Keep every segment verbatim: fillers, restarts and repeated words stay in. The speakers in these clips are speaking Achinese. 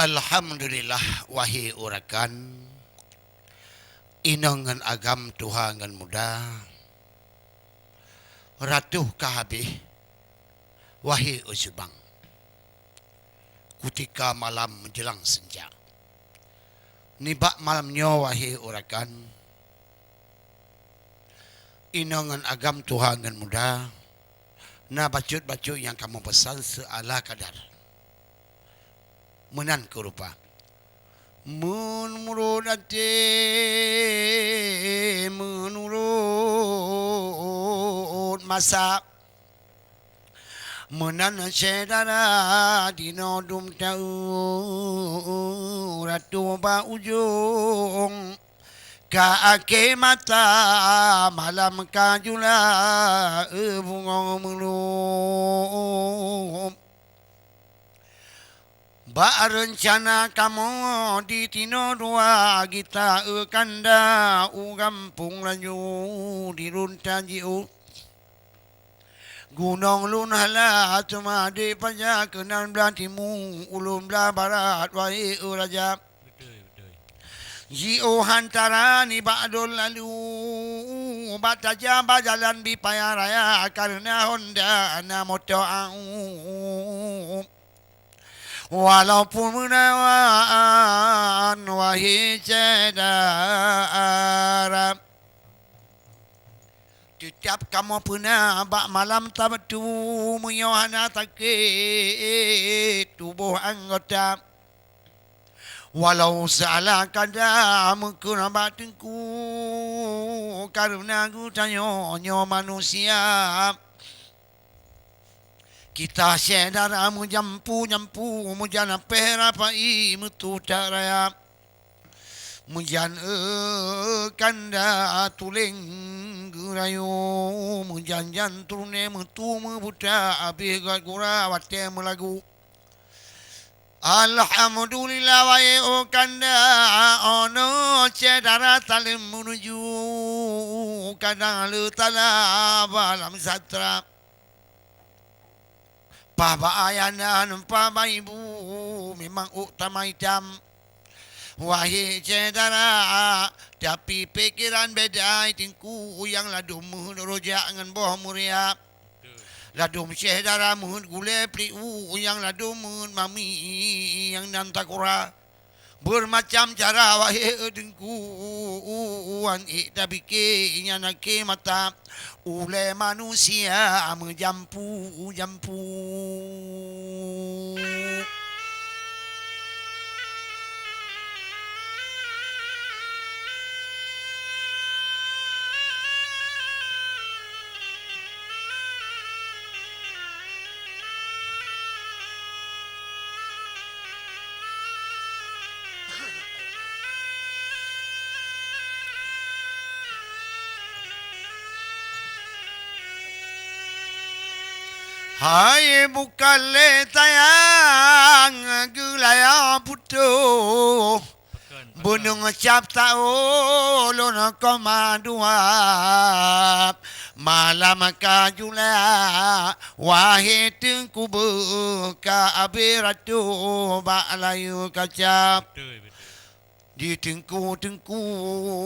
Alhamdulillah, wahé urakan, inong ngon agam, tuha ngon muda, ratoh ka habéh, wahé usubang. Kutika malam menjelang senja. Nibak malam nyoe, wahé urakan, inong ngon agam, tuha ngon muda, na bacut-bacut nyang kamoe peusan seuala kadar. Meunan keuh rupa. Meunurot até, meunurot masa, meunan syedara dinoe dum taeu, ratu bak ujong ka akhé mata, malam ka jula, eh, bungong meulom. Bak reuncana kamoe di tinoe dua gita, eh, kanda u gampông laju di lôn tajiôh. Gunong lôn hala, teuma di paja keunan blah timu, ulôn blah barat, wahé, eh, raja. Beutôi, beutôi. Jiôh hantara nibak lôn lalu, bak tajam bak jalan Bipaya Raya, kareuna honda na moto au. Walaupun meunawan, wahé syedara, teutap kamoe peuna bak malam Sabtu, meunyoe hana sakét tuboh anggota. Walau seuala kada meukheun bak teungku, kareuna geutanyoe nyoe manusia. Kita syedara meujampu-jampu, meujan apéh rapai meututak raya. Meujan, eh, kanda tuleng geurayu, meujan-jan turoné meutu meubuta, abéh gét gura watée meulagu. Alhamdulillah, wahé, oh kanda, oh no syedara saleuem meunuju kadang le tala balam satra. Pah bak ayah nan, pah bak ibu, memang ôk tamai itam. Wahé syedara, tapi pikeran beda, teungku nyang ladôm meuheuet rojak ngon boh muria. Ladôm syedara meuheuet gulée pliek u, nyang ladôm meuheuet mami nyang nan takura. Beumacam cara, wahé teungku, wan ék tapike nyan akhé mata ulée manusia meujampu-jampu. Hai bukan lé sayang geulaya putôh. Beuneueng cap taulôn koma dua, malam ka jula, wahé teungku beuh ka abéh ratu bak layeue kaca. Beutôi, beutôi. Di teungku-teungku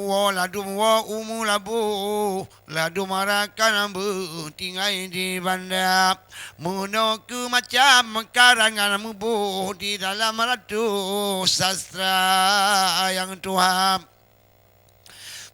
woe ladôm woe u meulaboh, ladôm rakan beuh tinggai di banda. Meunoe keuh macam karangan meuboh di dalam ratu sastra nyang tuha.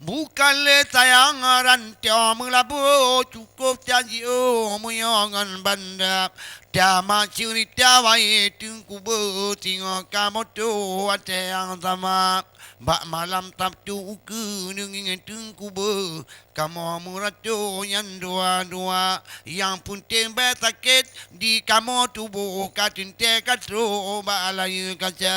Bukan lé sayang rantoe meulaboh, cukôp that jiôh meunyoe ngon banda. Tamat ceurita, wahé teungku beuh, singoh kamoe tuh watée nyang sama. Bak malam Sabtu ukeue neungieng teungku beuh, kamoe meuratu nyan dua-dua. Nyang peunteng bék sakét di kamoe tuboh, ka teuntée ka trok bak layeue kaca.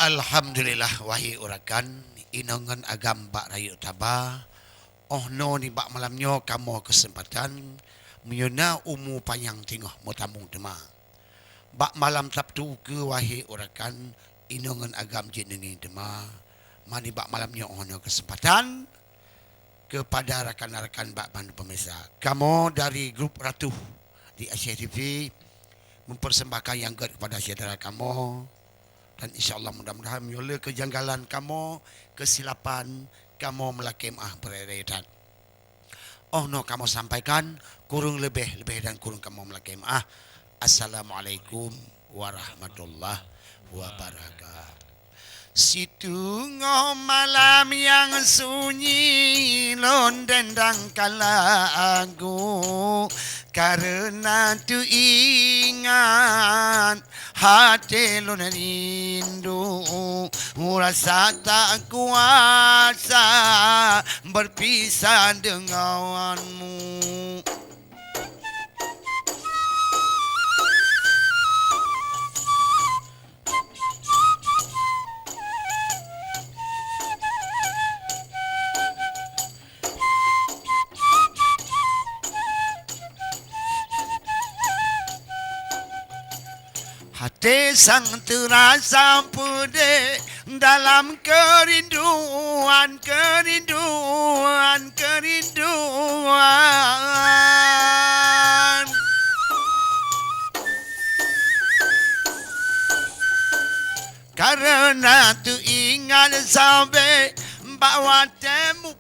Alhamdulillah, wahé urakan, inong ngon agam bak rayeuk taba. Oh no nibak malam nyoe kamoe keuseumpatan, meunyoe na umu panyang teungoh meutamong teuma. Bak malam Sabtu keu wahé urakan, inong ngon agam jeuet neungieng teuma. Ma nibak malam nyoe oh no keuseumpatan keupada rakan-rakan bak bandum pemirsa. Kamoe dari grup Ratu di Aceh T V mempersembahkan nyang gét kepada syedara kamoe. Dan insya Allah mudah-mudahan meunyoe le keujanggalan kamoe, keusilapan, kamoe meulakée meuáh beuraya-raya that. Oh no kamoe sampaikan, kureueng leubeh, leubeh dan kureueng kamoe meulakée meuáh. Assalamualaikum warahmatullahi wabarakatuh. Siteungoh malam nyang sunyi lôn dendang kalagu, kareuna teuingat até lôn rindu, rasa tak kuasa berpisah denganmu. Até sang teurasa peudeh dalam keurinduan, keurinduan, keurinduan. Kareuna teuingat sabé bak watée mu-